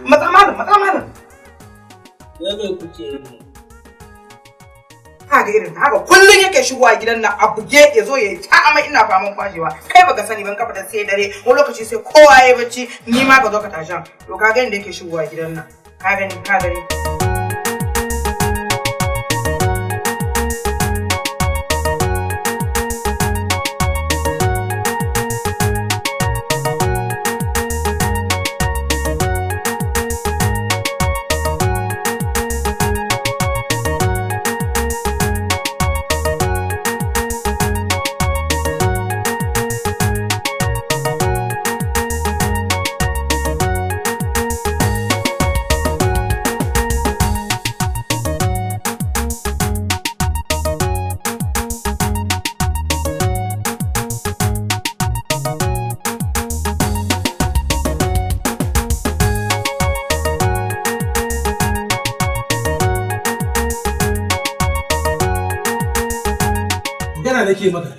Matsa malam, matsa malam. Wai me kuke yi ne? Kaga irin haka kullun yake shigowa gidan nan a buge ya zo ya yi ta amai ina faman kwashewa. Kai baka sani ban kafa da sai dare, wani lokaci sai kowa ya bacci, ni ma ka zo ka tashan. To ka gani da yake shigowa gidan nan. Ka gani, ka gani. Magana nake maka.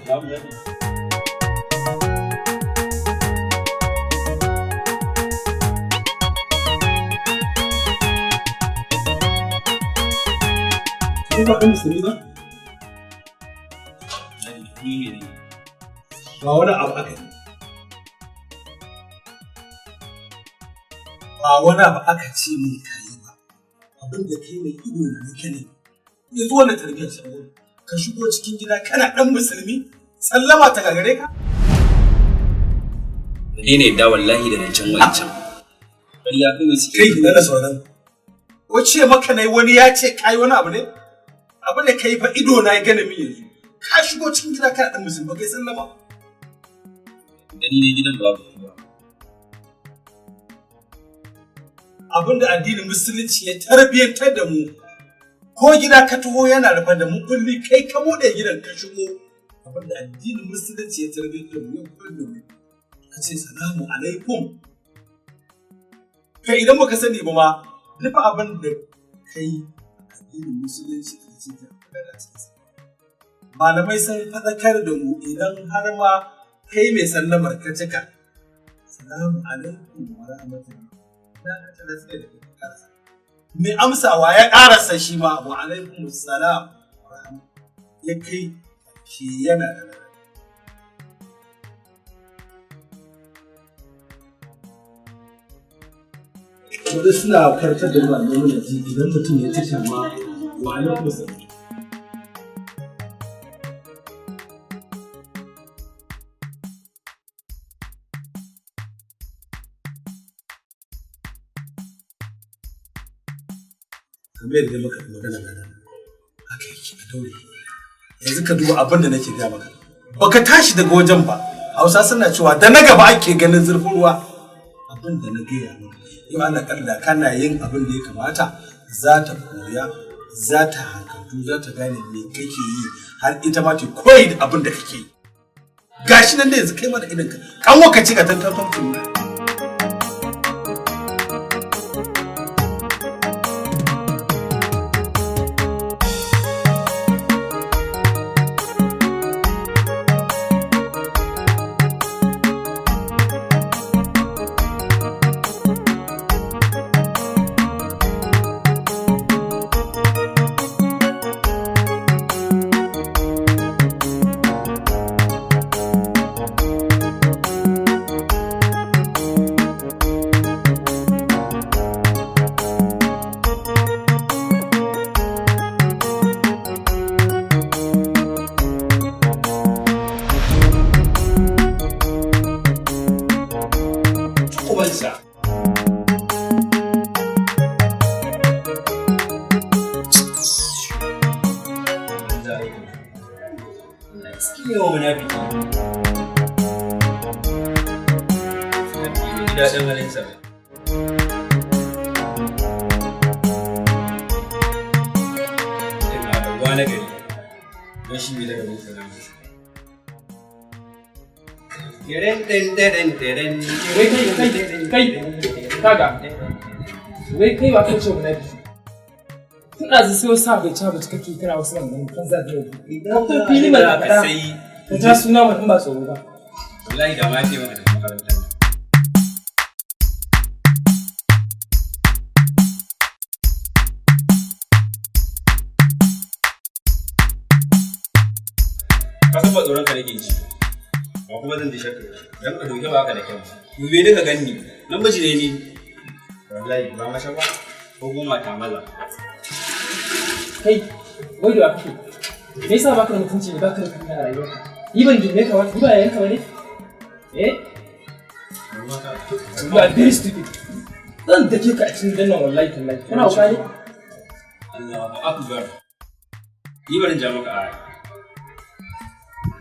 Ko ba ɗan musulmi ba? Ba wani abu aka yi. Ba wani abu aka ce min ka yi ba. Abin da kai mai ido na nake ne. Yanzu wannan tarbiyyar ce a wurin. Ka shigo cikin gida kana ɗan musulmi sallama ta gagare ka? Ka daina yadda wallahi da rancen wancan. Ƙarya kawai suke. Kai na sauran. Ko ce maka nai wani ya ce kai wani abu ne? Abu da kai fa ido na ya gane min yanzu. Ka shigo cikin gida kana ɗan musulmi kai sallama. Gani ne gidan babu kowa. Abinda addinin musulunci ya tarbiyyantar da mu ko gida ka taho yana rufe da mu kulli kai ka bude gidan ka shigo abinda addinin musulunci ya tarbiyyantar da mu yau kullum mu ka ce salamu alaikum kai idan baka sani ba ma duk abin da kai addinin musulunci ka ce ka faɗa cikin sa malamai sun faɗakar da mu idan har ma kai mai sallamar ka cika salamu alaikum wa rahmatullahi na ta da kai ka karasa mai amsawa ya ƙarasa shi ma wa alaikum salam ya kai shi yana da Wani suna karantar da mu a ji idan mutum ya cika ma wa alaikum salam. Kamar yadda muka magana nan haka yake a daure yanzu ka duba abin da nake gaya maka baka tashi daga wajen ba. Hausa suna cewa da na gaba ake ganin zurfin ruwa. Abin da na gaya maka yau ana kalla kana yin abin da ya kamata za ta koya, za ta hankaltu, za ta gane me kake yi har ita ma ta koyi da abin da kake yi. Gashi nan da yanzu kai mana idan ka kanwa ka ci ka tantan. Ubansa. Tsinewa munafiki. Munafiki bai ji daɗin halinsa ba. Ina da uwa na gari, don shi bai daga musu nan. Wai kai kai kai kaga wai kai ba kai ce munafiki. Tun ɗazu sai wasu abu ci abu kake kira wasu maganganu kan zaɓi yau. Ka fito fili mana Ka faɗa. sai Ka ja suna mana in ba tsoro ba. Wallahi da ma ce maka tafi makarantar nan. san ba tsoron ka nake ji. Ba kuma zan ji shakka. Dan ka doke ba ka da kyau. Dube ni ka ganni. Namiji ne ni. Wallahi ba masha ba. Ko goma ta maza. Kai, wai da kake? Me yasa baka da mutunci ne baka da kunya a rayuwarka? Ni ban girme ka ba, ni ba yayanka ba ne? Eh? You are very stupid. Zan dake ka a cikin gidan nan wallahi tallahi. Kana hauka ne? Allahu akbar. Ni barin ja maka aya.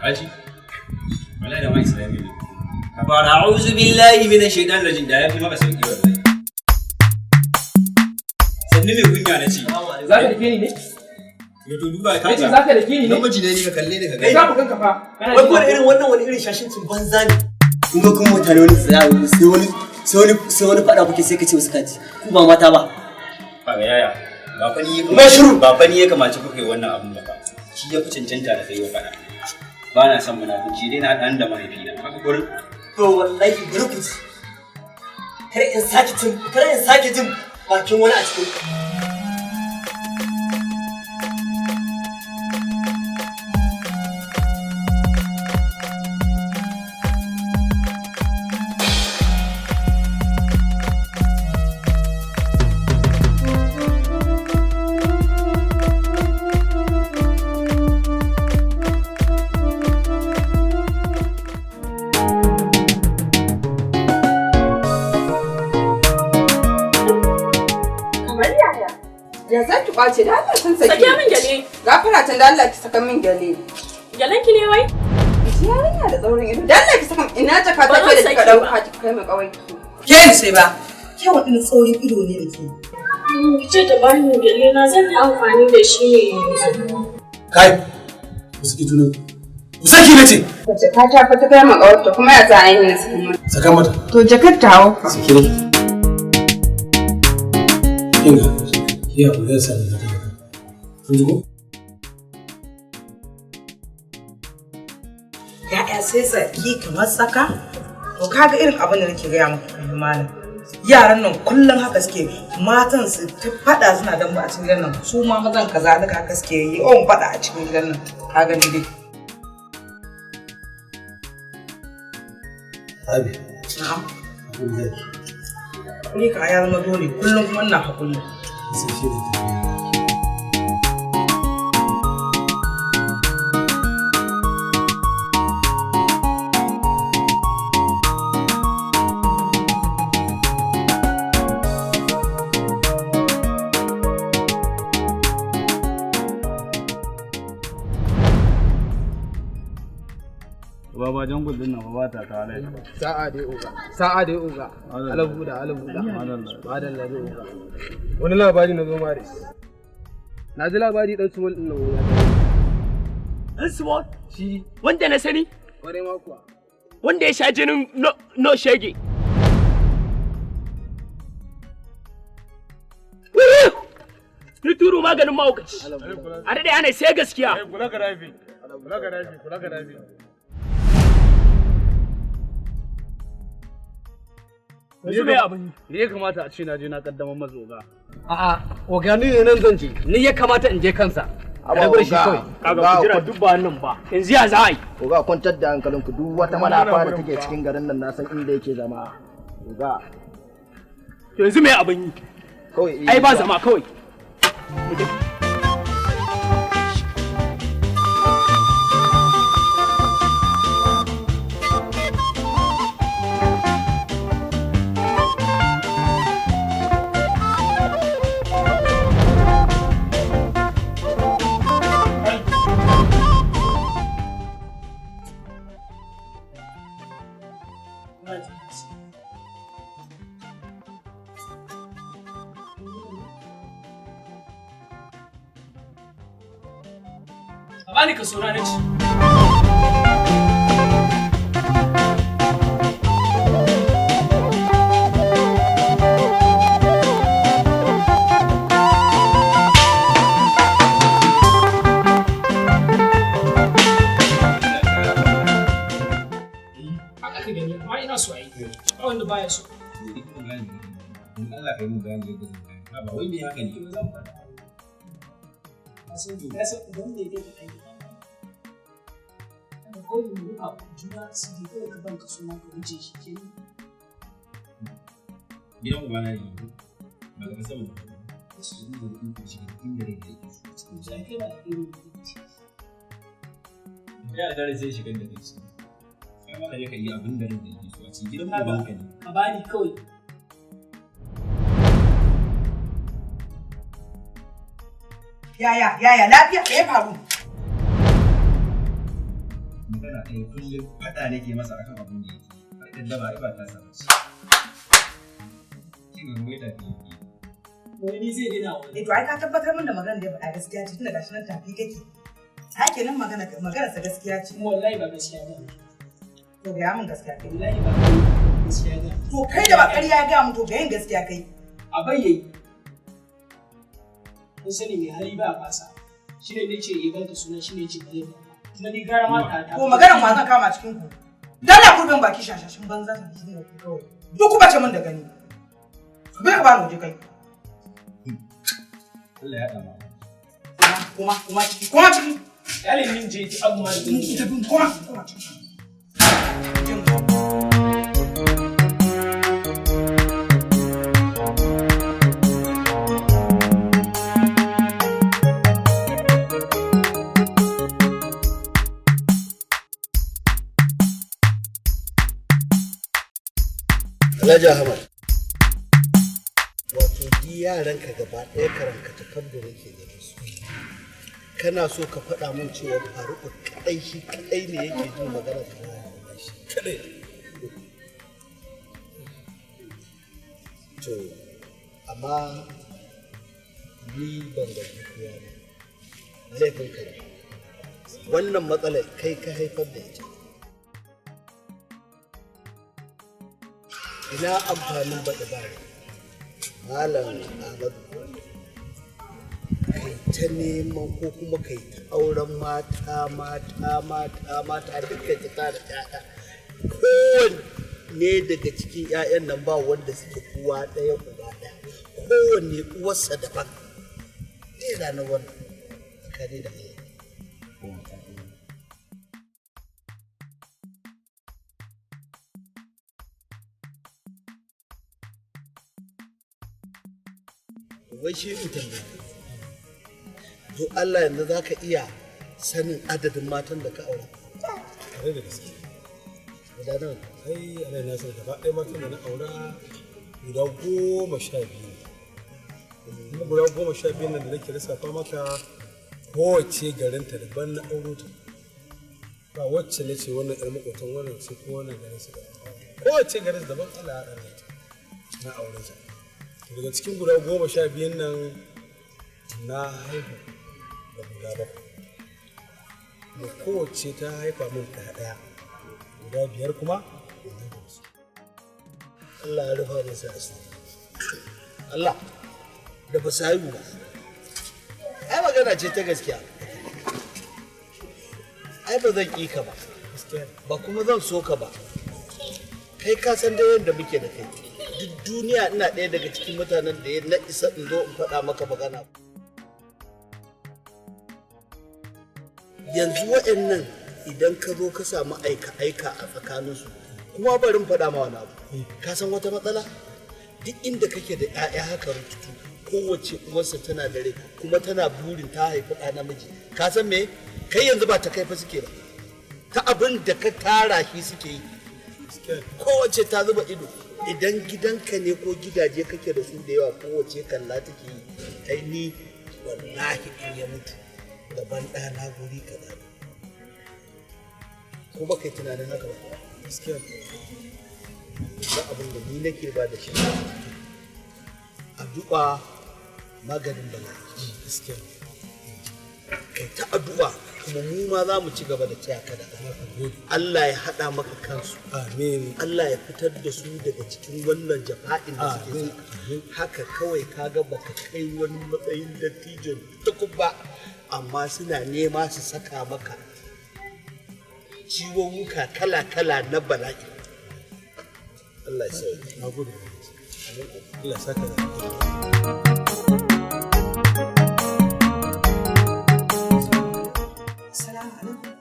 Kaji? Wallahi da ma Islami ne. Ka fara a'udhu billahi minash shaitanir rajim da yafi maka sauki wallahi. Sannu mai kunya na ce. Za ka dake ni ne? Ya to duba ka Nace za ka dake ni ne? Namiji ne ni ka kalle ni ka Kai gani. za mu kanka fa. Kana Wai ji ko na? irin wannan wani irin shashancin banza ne. Kun ga kun mutane wani tsaya wani sai wani sai wani sai wani fada kuke sai ka ce wasu kaji. Ku ba mata ba. Ba ga yaya. Ba fa ni ya Kuma shiru. Ba fa ni ya kamace kuka yi wannan abun ba fa. Shi ya fi cancanta da kai wa faɗa. Ba na son munafunci dai na haɗa ni da mahaifina. Haka gurin. To wallahi bari ku ji. Kar in sake jin kar in sake jin bakin wani a cikin ku. Kamar yaya? Ya za ki kwace da Allah sun saki. Sake min gyale. Gafara can da Allah ki saka min gyale. Gyalen ki ne wai? Ki yarinya da tsaurin ido. Da Allah ki saka min ina jaka Ba ta zan ke da kika saki ba. dauka ki kai mu kawai ki. Ke sai ba. Ke wani tsaurin ido ne da ke. Ki ce ta bani gyale na zan yi amfani da shi ne yanzu. Kai, ku saki junan. Ku saki na ce. Jaka ta fa ta kai mu kawarta kuma ya za a yi na saka mata. Saka mata. To jakar ta hau. Saki ne. Kin ga, ki ya ku zai sami da kai. Kun ji ko? Ya'ya sai tsaki kamar tsaka. To kaga irin abin da nake gaya muku kai malam. Yaran nan kullum haka suke matan su ta fada suna dambe a cikin gidan nan su ma mazan kazalika haka suke yi yawan fada a cikin gidan nan ka gani dai. Rabi. Na'am. Abin da yake. Hakuri ka ya zama dole kullum kuma ina hakuri. Sai shi ne tafiya. Baba jangul din nan ba ta tare. Sa'a dai oga. Sa'a dai oga. Alabuda alabuda. Madalla dai oga. Wani labari na zo ma da shi. Na ji labari dan small din nan wani. Dan small? Shi. Wanda na sani? Kwarai ma kuwa. Wanda ya sha jinin no, no shege. Ni turu maganin mahaukaci. A daɗe ana sai gaskiya. Kula ka rafi. Kula ka rafi, kula ka rafi. Yanzu mai abin yi. Ni ya kamata a ce na je na kaddamar masa oga. A'a, oga ni ne nan zan je. Ni ya kamata in je kansa. Aba, Rabu da shi oga. kawai. Kaga ku jira duk ba nan ba. Yanzu ya za a yi. Oga kwantar da hankalinku duk wata malafa da take cikin garin nan na san inda yake zama. Oga Yanzu mai abin yi. kawai Ai ba zama kawai. A bani kaso na ci. Haka aka gani amma ina so a yi. Ba wanda baya so. Ni kuma gani. In Allah kai mun bayani yadda zan gane. Ba wai me haka ne. To zan faɗa. Ka san idan bai kai ka aiki ba. Ka kawai mu rufa juna asiri kawai ka ban kaso na ka wuce shi kenan. Gidan ubana ne ba ga sama da ba. Su ne da iko shi inda rai da yake so cikin Sai kai ba irin mutunci. Ya da sai shigar da kai ciki. Kai ma ka je ka yi abin da rai da yake so a cikin gidan ubanka ne. Ka bani kawai. Yaya, yaya, lafiya me ya faru? Magana ɗaya kullum faɗa nake masa akan abin da yake. Harkar daba ai ba ta saba ce. Kin ga wai tafi yake. Wai ni zai daina wani. Eh to ai ka tabbatar min da maganar da ya faɗa gaskiya ce tunda gashi nan tafi kake. Ai kenan magana maganar sa gaskiya ce. Kuma wallahi ba gaskiya ba. To ga min gaskiya kai. Wallahi ba gaskiya ba. To kai da ba ƙarya ya ga mun to ga yin gaskiya kai. A bayyayi. Kun sani mai hali ba a fasa. Shi ne nace ya banka sunan shi ne ce ba zai ba. Kuma ni gara ma ta ta. Ko maganar wa zan kama cikin ku? Dala kurbin baki shashashin banza ta shi ne ku kawai. Duk ku bace min da gani. Bai ka bani waje kai. Allah ya haɗa mu. Kuma kuma ciki kuma ciki. Kyale min je ji abu ma da Tafi kuma kuma ciki. Alhaji Ahmad. Wato di yaranka gaba ɗaya karanka ta da nake ganin su. Kana so ka faɗa min cewa Faruku kaɗai shi kaɗai ne yake jin magana ka shi kaɗai. To, amma ni ban zargi kowa ba. Laifin ka ne. Wannan matsalar kai ka haifar da ita. Ina amfanin baɗi ba Malam Ahmadu kai ta neman ko kuma kai ta auren mata mata mata mata duk kai ta tara ƴaƴa kowanne daga cikin ƴaƴan nan ba wanda suke uwa ɗaya uba ɗaya kowanne uwarsa daban ɗaya ranar wannan tsakani da Allah. Wai shi in tambaye to Allah yanzu za ka iya sanin adadin matan da ka aura. Kare da gaske. Guda nawa? Ai Alhaji Nasir gaba ɗaya matan da na aura guda 12 ne. Kuma guda 12 nan da nake lissafa maka kowace garinta daban na auro ta. Ba wacce na ce wannan ƴar maƙotan wannan ce ko wannan garin su daban. Kowace garin su daban Allah ya haɗa ni ta. Na aure ta. Daga cikin guda 12 nan na haihu da guda 7. Kuma kowace ta haifa min ɗa ɗaya. Guda 5 kuma ban haihu da su. Allah ya rufa masa asiri. Allah da ba su haihu ba. Ai magana ce ta gaskiya. Ai ba zan ƙi ka ba. Ba kuma zan so ka ba. Kai ka san dai yadda muke da kai. Duk duniya ina ɗaya daga cikin mutanen da na isa in zo in faɗa maka magana. Yanzu waɗannan idan ka zo ka samu aika-aika a tsakaninsu kuma bari in faɗa ma wani abu. Ka san wata matsala? Duk inda kake da 'ya'ya haka rututu kowace uwarsa tana da rai kuma tana burin ta haifi ɗa namiji. Ka san me? Kai yanzu ba ta kai fa suke ba. Ta abin da ka tara shi suke yi. Kowace ta zuba ido. Idan gidanka ne ko gidaje kake da su da yawa kowace kalla take yi. Ai ni wallahi in ya mutu gaban ɗana guri kaza ne. Ko ba kai tunanin haka ba? Gaskiya. Ba abin da ni nake ba da shi. Addu'a maganin bala'i. Gaskiya. Kai ta addu'a kuma mu ma za mu ci gaba da taya ka da Allah ya haɗa maka kansu. Amin. Allah ya fitar da su daga cikin wannan jafa'in da suke saka. Haka kawai kaga baka kai wani matsayin dattijon tukub ba amma suna nema su saka maka ciwon kala-kala na bala'i. Allah ya sauke. Na gode. Allah ya saka da Assalamu alaikum.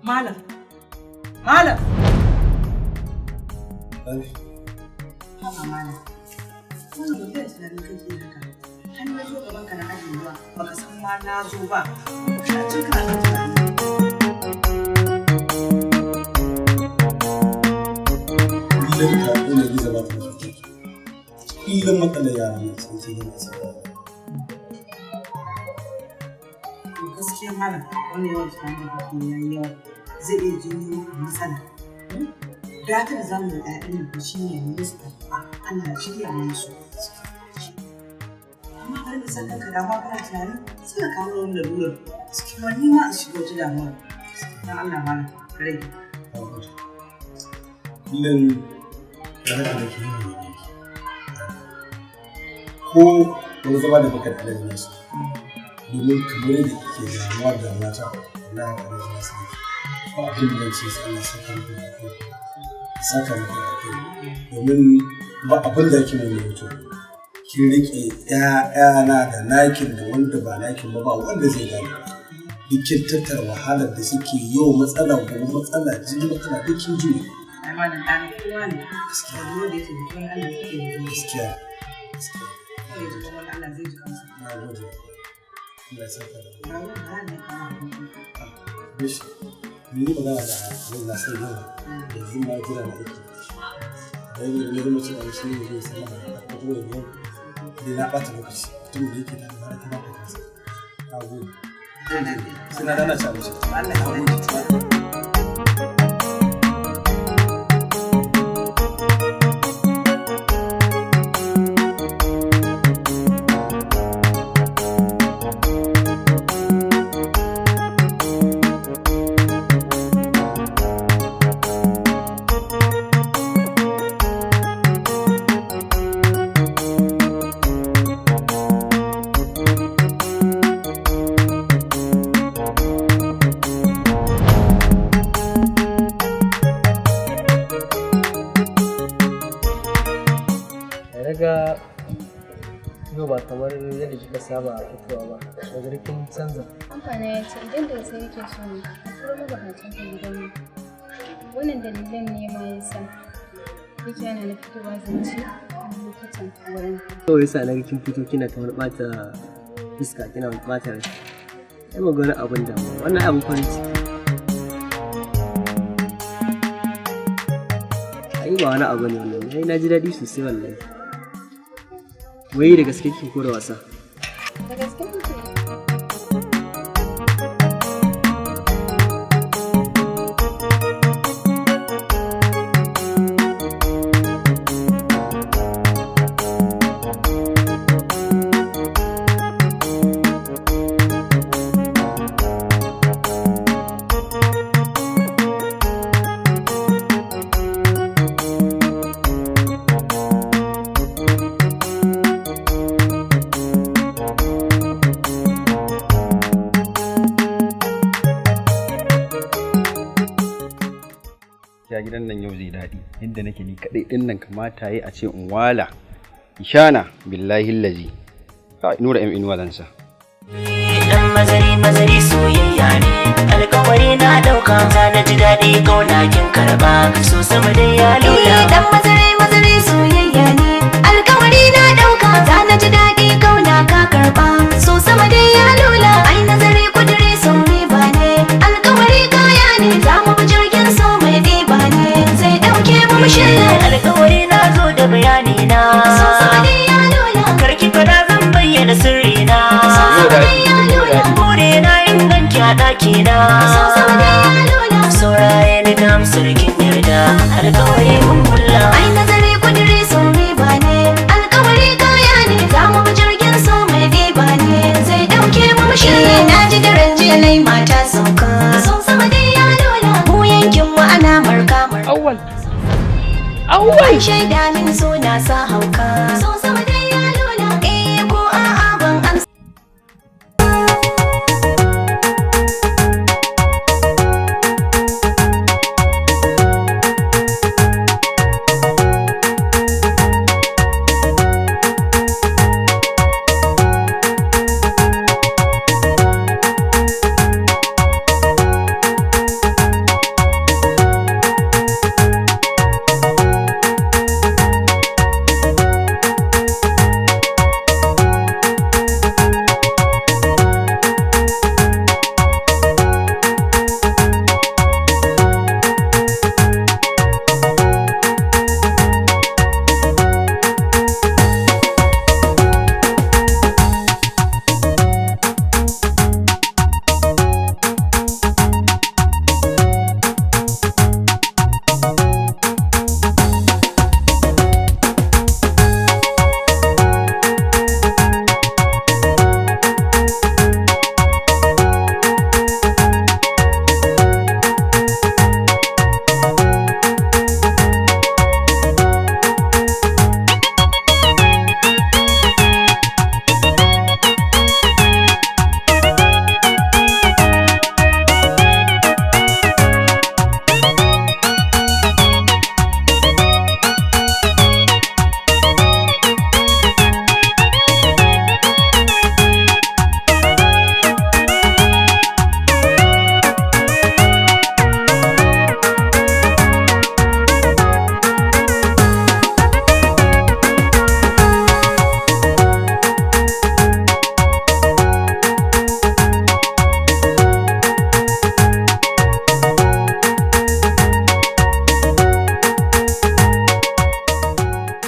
Malam. Malam. Haba malam. Wannan mutum tunanin kake haka. Har na zo gaban ka na ajiye ruwa baka san ma na zo ba. Kana cin kana tunani. Kullum ka ina gizo ba ta mafi kullum matsalar yara ne sun ce gina su. Gaskiya malam, wannan yawan tunanin da kake yayi yawa zai iya janyo maka matsala. Gata da zamu yi ɗayan nan shi ne mu musu addu'a Allah ya shirya mana su. Amma har da san kanka damuwa kana tunani sai ka kawo wani lalurar. Kuma ni ma in shiga wata damuwa. Dan Allah malam, ka rage. Kullum da haka nake yi ne ko wani zama da baka da alaji nasu domin kamar yadda kike damuwa da mata wallahi haka alaji nasu ne ba abin da zan ce sai Allah saka muku da kai, saka muku da kai, domin ba abin da yake mai mutu kin rike ƴaƴana da nakin da wanda ba nakin ba ba wanda zai gane duk kin tattara wahalar da suke yau matsala gobe matsala jini matsala duk kin juye. Ai malam ɗan kowa ne. Gaskiya wanda ya taimaki wani Allah zai taimake shi. Gaskiya. Wanda ya ji wani Allah zai ji kansa. Na gode. Allah ya saka da Na gode, na ne kama abinci. Bishi, mun yi magana da abin na sai yau yanzu ma jira na aiki. Da yau ne zama cin abinci ne zai sallama da ko kuma yanzu dai na ɓata lokaci mutum da yake da mara ta baka kansa. Na gode. Sai na dana ci abinci. Allah ya gode. Daga yau ba kamar yadda kika saba fitowa ba, daga kin canza. Kamfana ya ce idan da gaske yake so ne, a turo mabukacin ka gidanmu. Wannan dalilan ne ma ya sa yake yana na fitowa zance a lokutan wurin. Kawai yasa na ga kin fito kina ta wani ɓata fuska kina wani ɓata rai. Ai ba ga wani abun damuwa, wannan abun farin ciki. Ai ba wani abu ne wannan, ai na ji daɗi sosai wallahi. Wai da gaske kike ko da wasa? Da gaske nake. Ya gidan nan yau zai daɗi yadda nake ni kaɗai ɗin nan kamata yi a ce in wala ishana billahi lazi ka nura m inuwa zan sa. Dan mazari mazari soyayya ne alkawari na ɗauka ta na ji daɗi kauna kin karɓa so sama dai ya lula. Dan mazari mazari soyayya ne alkawari na ɗauka ta na ji daɗi kauna ka karɓa so sama dai ya lula. Ai nazari kudiri sauri ba ne alkawari kaya ne za mu bi jirgin so mai ɗiba ne zai ɗauke mu mu shirya. Alkawari na zo da bayani na So sama dai ya lula. Karki fada zan bayyana sirri na So sama dai ya lula. Bure na inganci a ɗaki na So sama dai ya lula. Sauraye ni gamsar kin yarda alkawari mun kulla. Ai nazari kudiri sauri ba ne alkawari kaya ne za mu bi jirgin so mai ɗiba ne zai ɗauke mu mu shirya. Na ji daren jiya lai mata sauka so sama dai ya lula. Mu yankin mu ana marka marka. Awwal. Awwal. Shaida min so na sa hauka. So